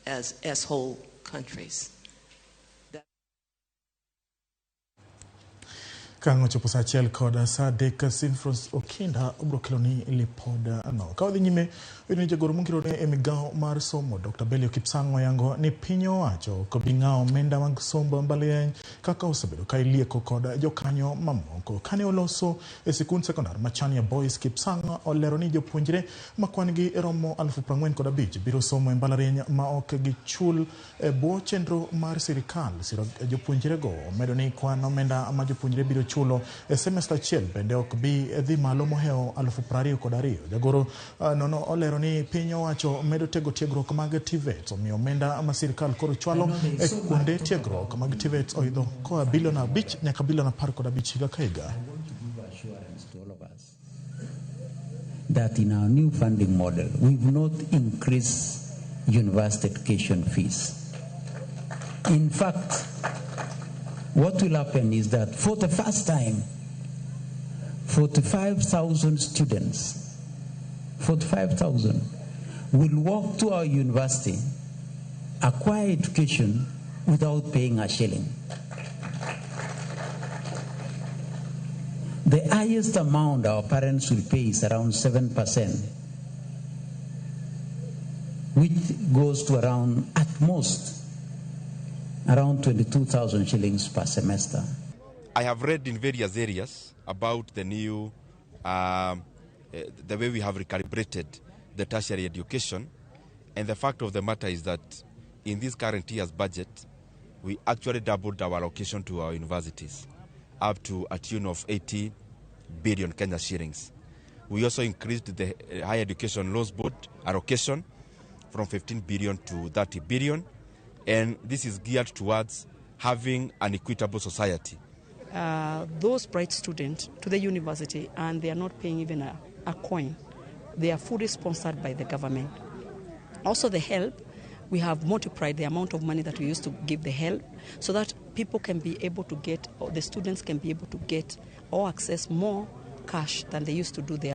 as whole countries. Ka ang' ochopo saa achiel kod saa adek, Sinfros Okinda obiro keloni lipod no. Ka wadhi nyime, wayudo ni jagoro mongirore e migawo mar somo Dr. Belio Kipsang' oyango ni piny owacho ok bi ng'awo omenda mag somb mbalariany kaka osebedo ka ilieko kod jokanyo mamoko. Kane oloso e sikund sekondar ma Chania Boys, Kipsang' olero ni jopuonjre ma kwan gi romo 45,000 biro somo e mbalariany ma ok gichul e bwo chenro mar sirikal. Siro jopuonjrego omedo ni kwan omenda ma jopuonjre biro chulo e semester achiel bende ok bi dhi malo mohewo 22,000. Jagoro nono olero ni piny owacho medo tego tiegruok mag TVET, omiyo omenda ma sirikal koro chwalo e kuonde tiegruok mag TVET oidho koa bilion 5 nyaka bilion 15 higa ka higa. That in our new funding model, we've not increased university education fees. In fact, what will happen is that for the first time, 45,000 students, 45,000, will walk to our university, acquire education without paying a shilling. The highest amount our parents will pay is around 7%, which goes to around, at most, around 22,000 shillings per semester. I have read in various areas about the new, the way we have recalibrated the tertiary education, and the fact of the matter is that in this current year's budget, we actually doubled our allocation to our universities up to a tune of 80 billion Kenya shillings. We also increased the Higher Education Loans Board allocation from 15 billion to 30 billion, and this is geared towards having an equitable society. Those bright students to the university, and they are not paying even a coin. They are fully sponsored by the government. Also the help, we have multiplied the amount of money that we used to give the help so that people can be able to get, or the students can be able to get or access more cash than they used to do there.